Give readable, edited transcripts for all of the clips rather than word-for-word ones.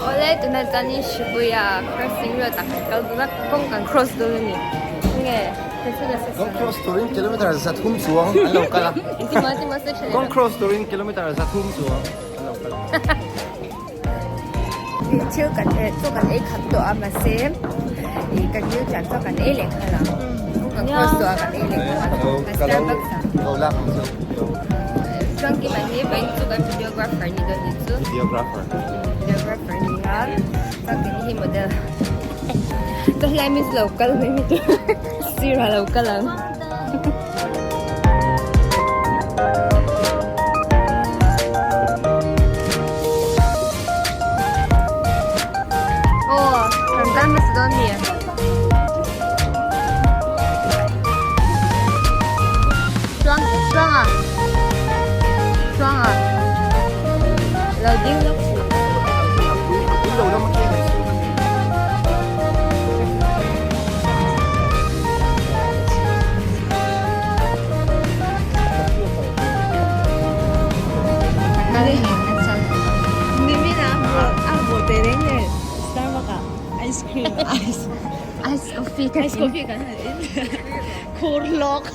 Awle tunah chuanin Shibuya crossing road ah kan kal dawn a kawng kan cross dawn a ni enge Kawng cross turin kilometer 300 chuang an lo kal a Kawng cross turin kilometer 300 chuang an lo kal a. Thil kan chaw kan ei khat tawh a mahse ih kan thil chan chu kan ei leh nghal ang kan cross tawh a kan ei leh nghal ang kan Starbucks ah chuan kim an hi vawiin chu kan videographer ni dawn ni chu videographer videographer ni a chuan kei hi model ka hlai mi chu lo kal mai mi tur sir a lo kal ang. Aw kan kal hmasa dawn mi chuang chuang a chuang a lo ding lawk Ice coffee kan Ice coffee kan han in khur lawk.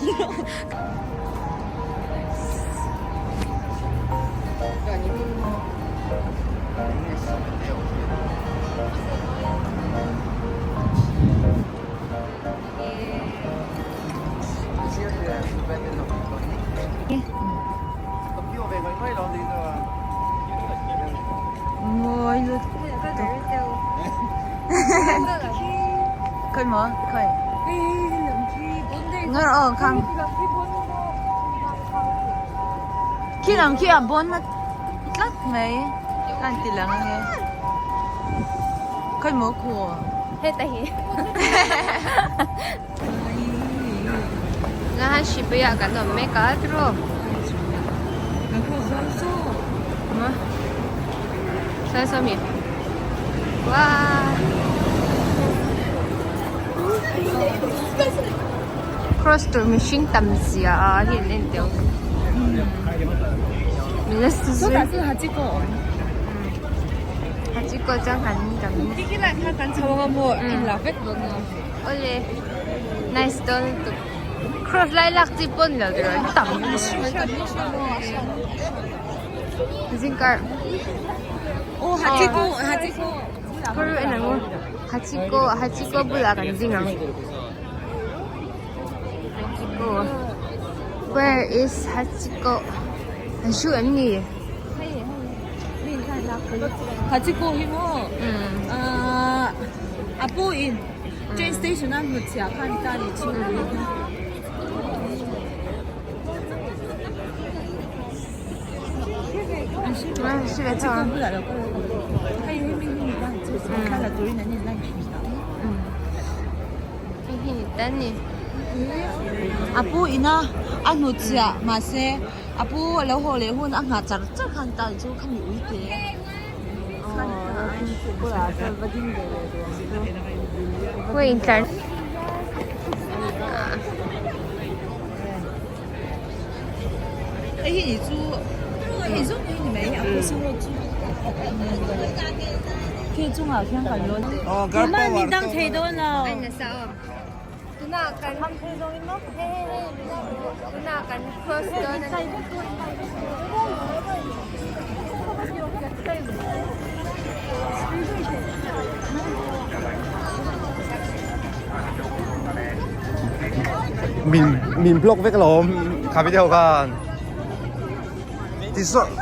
Mawi lutuk. Khawi maw khawi. Ngar aw khang. Khi lam khi a bawn na tlat mai a an ti lang ange. Khawi maw khu. Heta hi. Nga han Shibuya kan awm mek a tiraw. Maw. Saw saw mi. Wow. Cross tur mihring tam zia a hi an en teuh. Min la su zui. Hachiko chuan kan kan Awle nice dawn lutuk cross lai lak chi pawh ni lo tiraw an tam zingkar khaw en ang u Hachiko Hachiko bulah kan ding ang Hachiko where is Hachiko an hru em ni. Hachiko hi maw ahh a pu in train station a hnut chhiah khan ta ni chu. A pu ina a hnut chhiah mahse a pu a lo haw leh hun a nghah char char khan ta chu khami ui te Hei hi ni chu hei zawng hi ni mai a crossing road chu khi chungah khian kan lawn tumah min dang thei dawn lo. Tunah kan tunah kan cross dawn a ni. Min min block vek alawm kha video khan ti zawrh.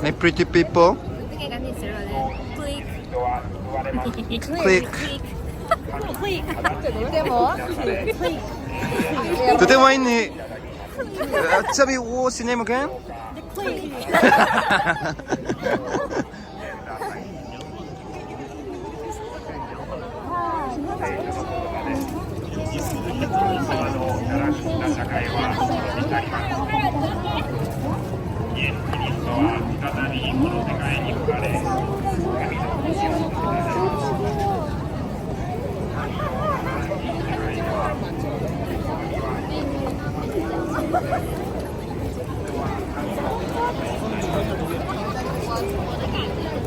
My pretty people. Click. Today why ni? Tell me what's your name again?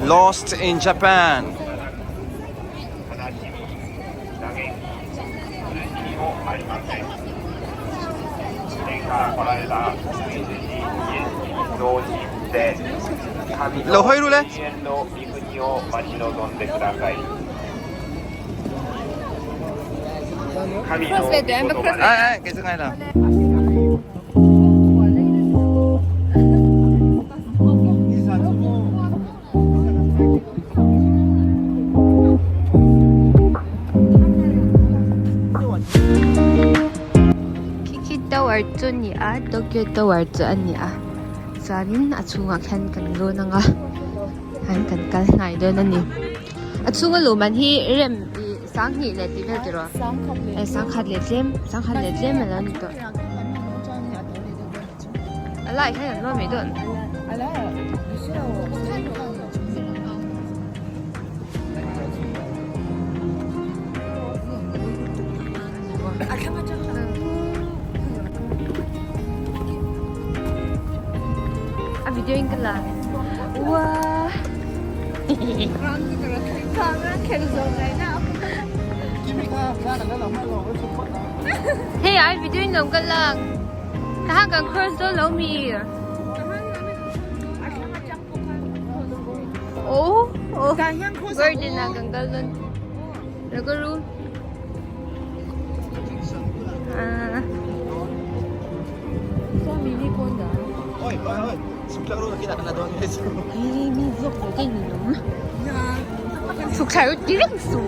Lost in Japan. Lo hawi ru le. Cross ve duh em cross. Ai ai kei chu ngai lo. Khi khi tower chu a ni a Tokyo tower chu a ni a chuanin a chhungah khian kan lawn ang a an kan kal hnai dawn a ni a chhunga luh man hi rem ih sanghnih leh tih vel tiraw sangkhat leh tlem sangkhat leh tlem a lo ni tawh. A lai hian an lawn mai dawn. A video in ka la. Ua. Hei ai video in lo ka lak. Tahan kan cross dawn lo mi. Oh, oh. Garden ah kan kal dawn. Lo ka ru. Ah. Oi, oi, oi. Hei mi vlog lo kai ni nom. Chhuk thla ru ti reng su.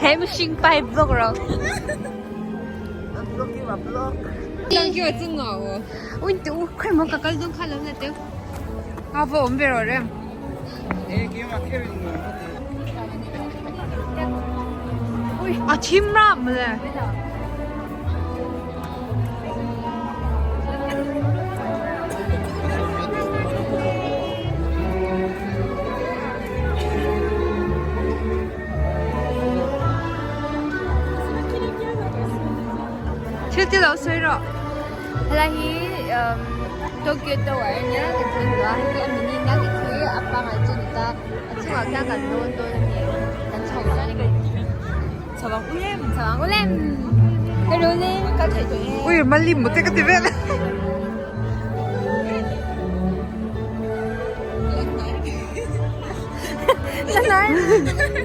He mihring pa hi vlog ro. Ui tu khawi maw ka kal dawn kha lo la teu. A va awm ve rawh rem. A thim ram mawle. Thil ti lo sawi rawh. Helai hi Tokyo Tower a nia kan thleng duh a hei hi a mini nia ti khi a pangngai chu a ni ta a chungah khian kan lawn dawn a ni kan chho dawn a ni. Chho ang u lem. Chho ang u lem. Ka ru le ka thei tawh e. Ui malim maw te ka ti vel.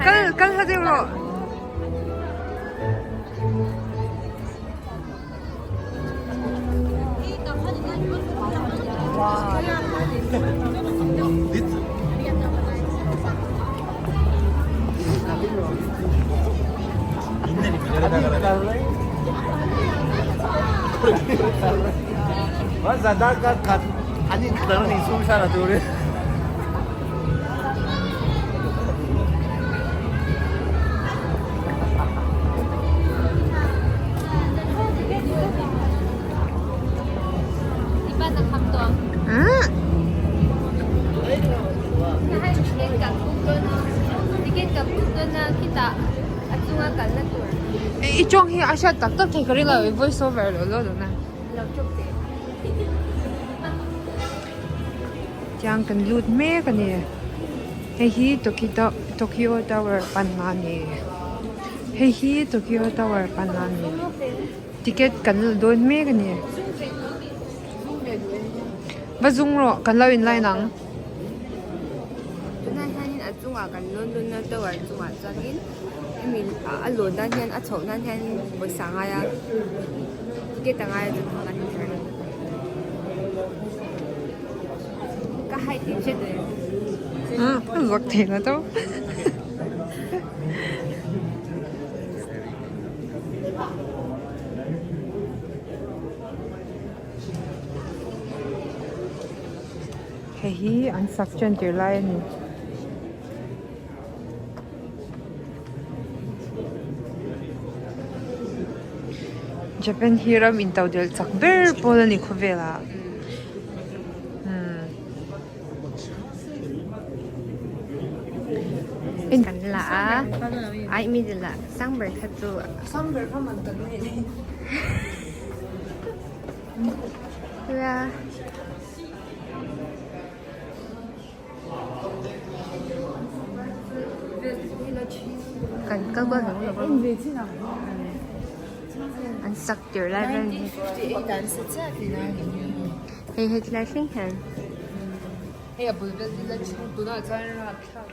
Kal kal hla deuh rawh. I tawng hi a hriat tak tak thei ka ring lo i voice over lo lo dawn a. Tiang kan lut mek a ni. Hei hi Tokyo Tower panna a ni. Hei hi Tokyo Tower panna a ni. Ticket kan la dawn mek a ni. Va zung rawh kan lo in line ang. Tunah hianin a chungah kan lawn dawn a tower chungah chuanin hemi a lawn nan hian a chhoh nan hian pawisa a ngai a ticket a ngai a chuan kan kher a ni. Ka height in hre duh em? A zak thei lo tawp. Hei hi an sak ṭan tir lai a ni. Japan hi ram intodelh chak ber pawl a ni khawvelah. Umm. Kan la a, ai middle ah sang ber kha chu. Sang ber kha man tak mai ni. Tura. Kan kal kual hlawm hlawm a. An sak tir lai vel ni. Hei hei tilai thleng hian. Hei a bul vel hi la chhung tunah chuan rapthlak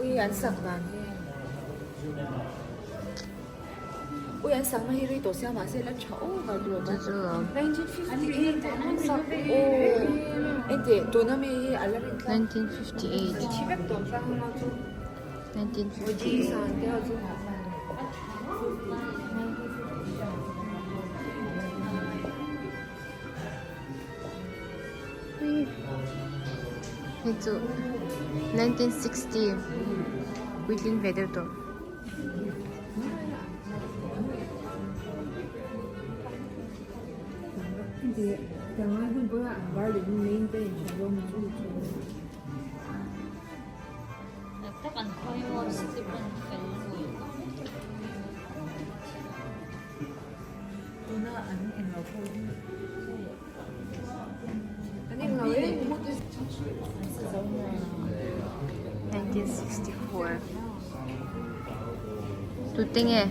Ui an sak dan hi. Ui an sakna hi rei tawh sia mahse la tha over tur a Chu chu 1958 an sak aw ente tuna mi hi a la rin tlat 1958 thi vek tawh tlang hma chu 1958 san te ho chu Ui hei chu 1960 puitling ve deuh tawh. 1964 Tute nge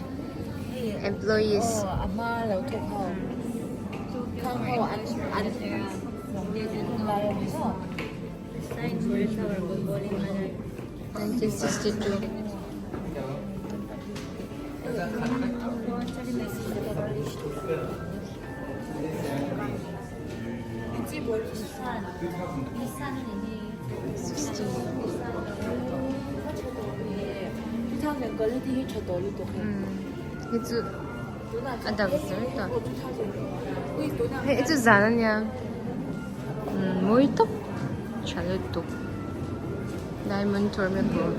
employees 1962 Hei chu a dang zel ta hei chu zan ania mawi tawp tha lutuk diamond tour mek bawk.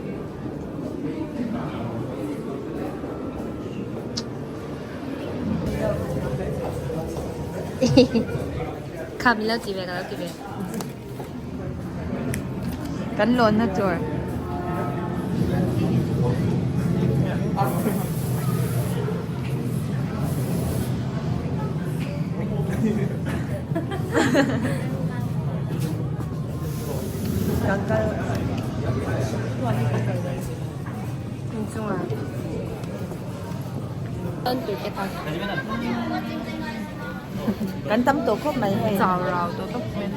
Kha min lo ti ve ka lo ti ve. Kan lawnna tur. Kan kal. Inchungah. Kan tam tawh khawp mai hei. Chau rau tawh tawp mai.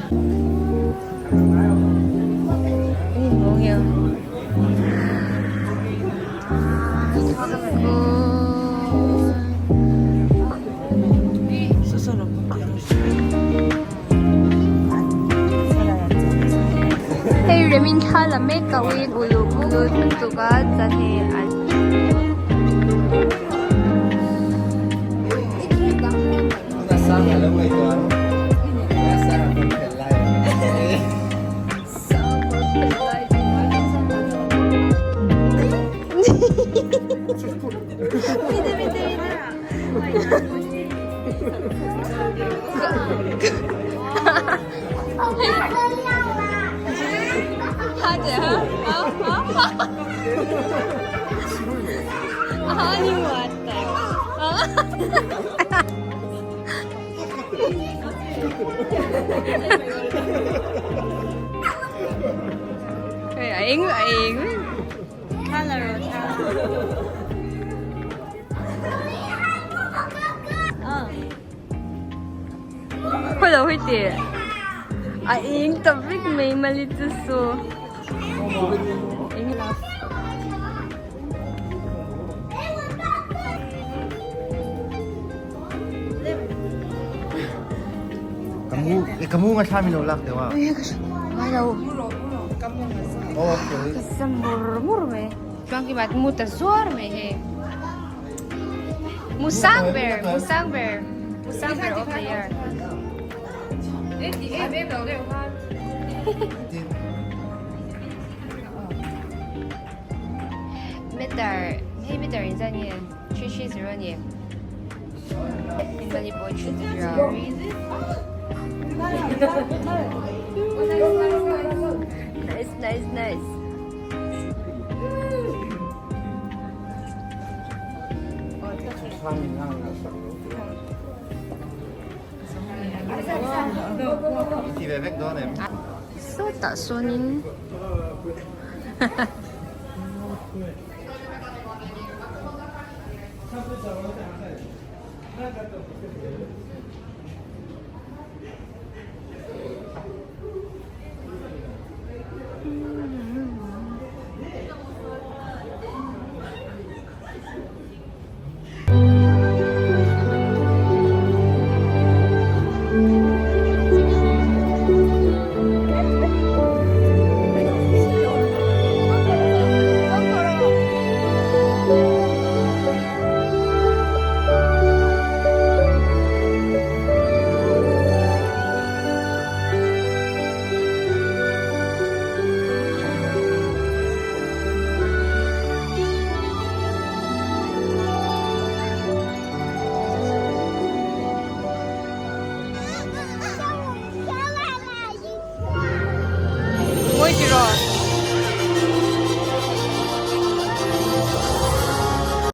Hei remin thla la mek ka uin uluk lutuk a chuan hei an Khawi lo hei tih a eng ta vek mai mali chu saw Ka mu nga thla min lo lak deuh a. Ngai lo. Ka sam mur mur mai. Chuan keimah mu ta zuar mai hei. Musang ber, musang ber, musang ber of the year. Meter, hei meter in zan nge 330 ni. Bengali poetry tiraw. Nice, nice, nice. Sawtah sawnin Mawi tiraw.